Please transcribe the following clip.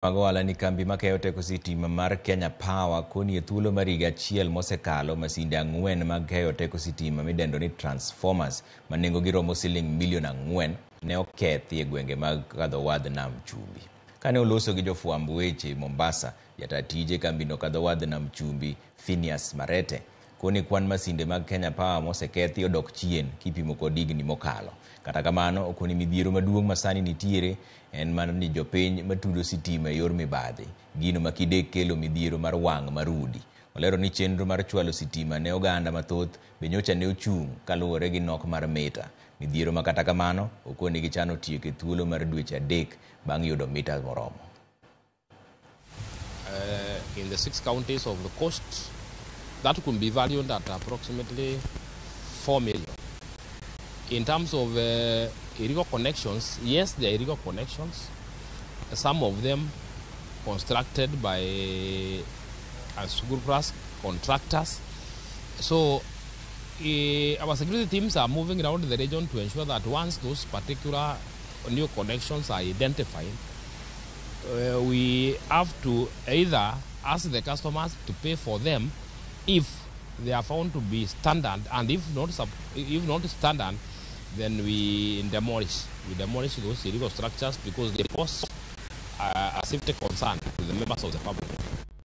Mag ohala ni kambi makeyo teko sitima mar Kenya Power koni e thuolo mar higa achiel mosekalo masinde 4 mag keyo teko sitima midendo ni transformers ma nengogi romo siling milion 4 ne okethi e gwenge mag Kadhowadh Nam Chumbi. Kane oloso gi jofwamb weche Mombasa, jataa tije kambino Kadhowadh Nam Chumbi Phineas Marete koni kwan masinde mag Kenya Power mosekethi odok chien kipimo kod higni mokalo. Kata kamano, okoni midhiero maduong' masani nitiere en mana ni jopiny matudo sitima e yor mibadhi, gino ma kidek kelo midhiero mar wang' mar udi. Olero ni chenro mar chwalo sitima ne oganda mathoth be nyocha ne ochung' kaluwore gi nok mar mita. Midhiero ma kata kamano, okoni gichano tieko e thuolo mar dweche 3 bang' yudo mita moromo. In the 6 counties of the coast, that could be valued at approximately 4 million. In terms of illegal connections, yes, there are illegal connections. Some of them constructed by unscrupulous contractors. So our security teams are moving around the region to ensure that once those particular new connections are identified, we have to either ask the customers to pay for them if they are found to be standard, and if not standard, then we demolish. We demolish those illegal structures because they pose a safety concern to the members of the public.